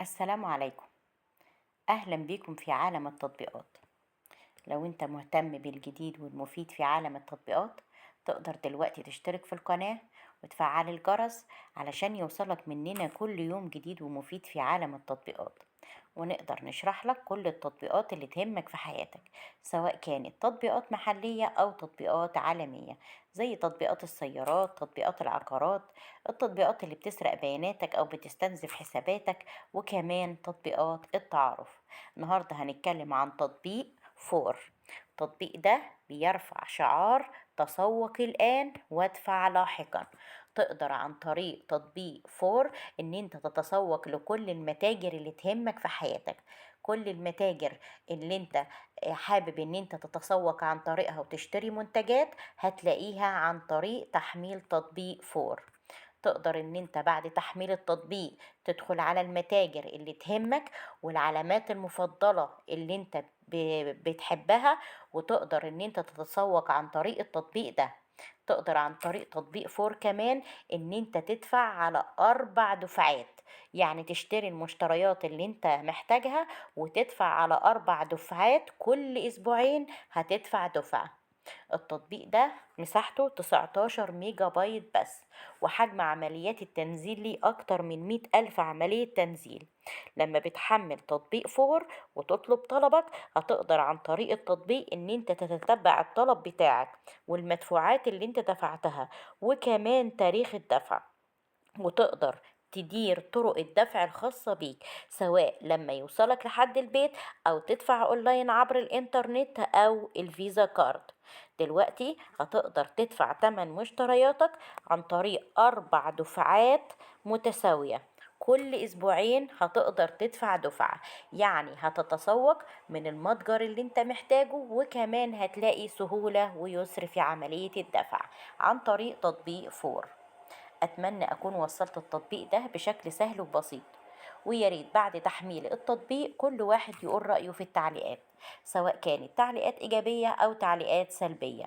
السلام عليكم، أهلا بيكم في عالم التطبيقات. لو أنت مهتم بالجديد والمفيد في عالم التطبيقات تقدر دلوقتي تشترك في القناة وتفعل الجرس علشان يوصلك مننا كل يوم جديد ومفيد في عالم التطبيقات، ونقدر نشرح لك كل التطبيقات اللي تهمك في حياتك، سواء كانت تطبيقات محلية أو تطبيقات عالمية زي تطبيقات السيارات، تطبيقات العقارات، التطبيقات اللي بتسرق بياناتك أو بتستنزف حساباتك، وكمان تطبيقات التعارف. النهاردة هنتكلم عن تطبيق فور. التطبيق ده بيرفع شعار تسوق الآن وادفع لاحقا. تقدر عن طريق تطبيق فور ان انت تتسوق لكل المتاجر اللي تهمك في حياتك، كل المتاجر اللي انت حابب ان انت تتسوق عن طريقها وتشتري منتجات هتلاقيها عن طريق تحميل تطبيق فور. تقدر ان انت بعد تحميل التطبيق تدخل على المتاجر اللي تهمك والعلامات المفضلة اللي انت بتحبها، وتقدر ان انت تتسوق عن طريق التطبيق ده. تقدر عن طريق تطبيق فور كمان ان انت تدفع على 4 دفعات، يعني تشتري المشتريات اللي انت محتاجها وتدفع على 4 دفعات، كل اسبوعين هتدفع دفعة. التطبيق ده مساحته 19 ميجا بايت بس، وحجم عمليات التنزيل ليه أكتر من 100,000 عملية تنزيل. لما بتحمل تطبيق فور وتطلب طلبك هتقدر عن طريق التطبيق ان انت تتتبع الطلب بتاعك والمدفوعات اللي انت دفعتها وكمان تاريخ الدفع، وتقدر تدير طرق الدفع الخاصة بيك سواء لما يوصلك لحد البيت أو تدفع أونلاين عبر الإنترنت أو الفيزا كارد. دلوقتي هتقدر تدفع تمن مشترياتك عن طريق 4 دفعات متساوية، كل أسبوعين هتقدر تدفع دفعة، يعني هتتسوق من المتجر اللي انت محتاجه، وكمان هتلاقي سهولة ويسر في عملية الدفع عن طريق تطبيق فور. أتمنى أكون وصلت التطبيق ده بشكل سهل وبسيط، ويا ريت بعد تحميل التطبيق كل واحد يقول رأيه في التعليقات، سواء كانت تعليقات إيجابية أو تعليقات سلبية.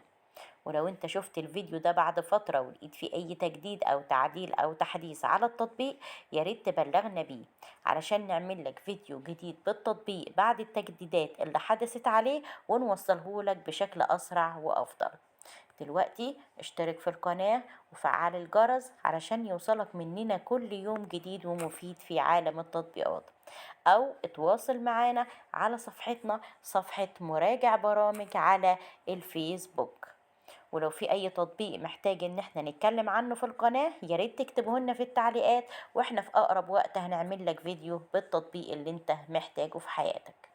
ولو انت شفت الفيديو ده بعد فترة ولقيت فيه أي تجديد أو تعديل أو تحديث على التطبيق يا ريت تبلغنا بيه علشان نعمل لك فيديو جديد بالتطبيق بعد التجديدات اللي حدثت عليه ونوصله لك بشكل أسرع وأفضل. دلوقتي اشترك في القناة وفعل الجرس علشان يوصلك مننا كل يوم جديد ومفيد في عالم التطبيقات، أو اتواصل معانا على صفحتنا صفحة مراجع برامج على الفيسبوك. ولو في أي تطبيق محتاج إن احنا نتكلم عنه في القناة يا ريت تكتبه لنا في التعليقات، واحنا في أقرب وقت هنعمل لك فيديو بالتطبيق اللي انت محتاجه في حياتك.